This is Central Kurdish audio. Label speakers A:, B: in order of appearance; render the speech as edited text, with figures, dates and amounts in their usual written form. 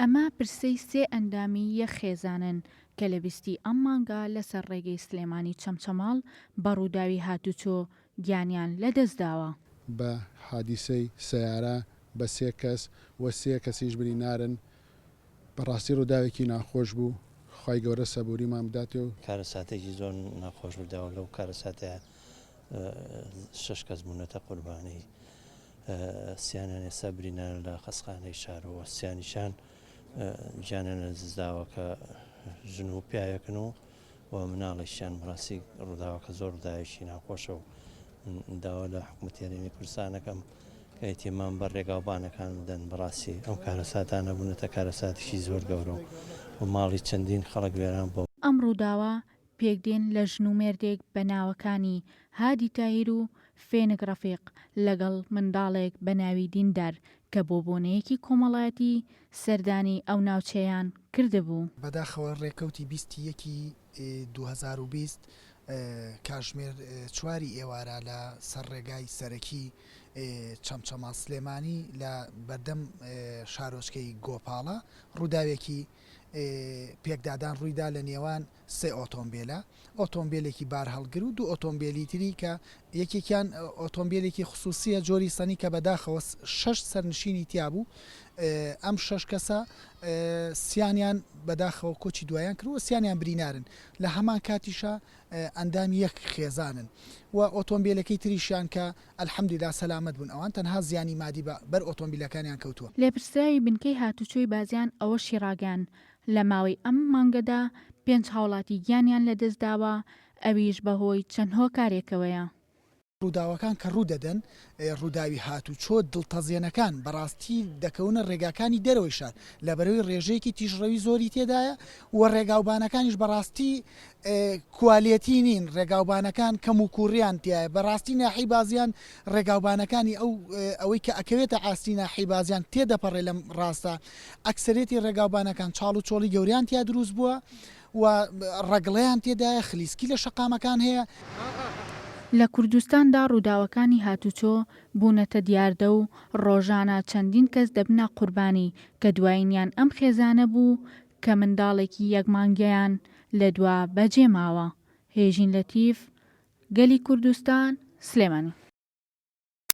A: ئەمە پرسەی سێ ئەندامی یەک خێزانن کە لە بیستی ئەم مانگە لەسەر ڕێگەی سلێمانی چەمچەماڵ بە ڕووداوی هاتوچۆ گیانیان لەدەستداوە.
B: بە حادیسەی سەیارە بە سێ کەس و سێ کەسیش برینارن بەڕاستی ڕووداوێکی ناخۆش بوو خوای گەورە سەبوریمان بداتێ و.
C: کارەساتێکی زۆر ناخۆش بوو لەو کارەساتەیا شەش کەس بوونەتە قوربانی سیانیان ئێستا برینارن لە خەستخانەی شار و سیانیشان گیانیان لەدەستداوە کە ژن و پیاوێکن و و مناڵێکیان بەڕاستی ڕووداوەکە زۆر ڕووداوێکی ناخۆشە و من داوا لە حکوومەتی هەرێمی کوردستانەکەم کە ئیتیمام بە ڕێگاوبانەکان بدەن بەڕاستی ئەم کارەساتانە بوونەتە کارەساتێکی زۆر گەورە و ماڵی چەندین خەڵک وێران بووە.
A: ئەم ڕووداوە پێکدێن لە ژن و مێردێک بە ناوەکانی هادی تاهیر و فێنک ڕەفیق لەگەڵ منداڵێک بە ناوی دیندار کە بۆ بۆنەیەکی کۆمەڵایەتی سەردانی ئەو ناوچەیان کردبوو.
D: بەداخەوە ڕێکەوتی 20 ی یەکی 2020 کاژمێر چواری ئێوارە لە سەر ڕێگای سەرەکی چەمچەماڵ سلێمانی لە بەردەم شارۆچکەی گۆپاڵە ڕووداوێکی پێکدادان ڕوویدا لە نێوان سێ ئۆتۆمبێلە، ئۆتۆمبێلێکی بارهەڵگر و دوو ئۆتۆمبێلی تری کە یەکێکیان ئۆتۆمبێلێکی خسوسیە جۆری سەنی کە بەداخەوە شەش سەرنشینی تیابوو، ئەم شەش کەسە سیانیان بەداخەوە کۆچی دوایان کرد و سیانیان برینارن، لە هەمان کاتیشا ئەندامی یەک خێزانن و ئۆتۆمبێلەکەی تریشیان کە الحمدللە سەلامەت بوون ئەوان تەنها زیانی مادی بە بەر ئۆتۆمبیلەکانیان کەوتووە.
A: لێپرسراوی بنکەی هاتوچۆی بازیان ئەوەشی ڕاگەیاند، لە ماوەی ئەم مانگەدا پێنج هاوڵاتی گیانیان لەدەستداوە، ئەویش بەهۆی چەند هۆکارێکەوەیە.
D: ڕووداوەکان کە ڕوودەدەن، ڕووداوی هاتوچۆ دڵتەزێنەکان بەڕاستی دەکەونە ڕێگاکانی دەرەوەی شار، لەبەرئەوەی ڕێژەیەکی تیژڕەوی زۆری تێدایە و ڕێگاوبانەکانیش بەڕاستی کوالێتی نین، ڕێگاوبانەکان کەموکووڕیان تیایە، بەڕاستی ناحیەی بازیان ڕێگاوبانەکانی ئەو ئەوەی کە ئەکەوێتە ئاستی ناحیەی بازیان تێدەپەڕێ لەم ڕاستە ئەکسەرێتی ڕێگاوبانەکان چاڵ و چۆڵی گەوریان تیا دروست بووە و ڕەگڵەیان تێدایە، خلیسکی لە شەقامەکان هەیە.
A: لە کوردستاندا ڕووداوەکانی هاتوچۆ بوونەتە دیاردە و ڕۆژانە چەندین کەس دەبنە قوربانی کە دوایینیان ئەم خێزانە بوو کە منداڵێکی یەک مانگیان لە دوا بەجێ ماوە. هێژین لەتیف، گەلی کوردستان، سلێمانی.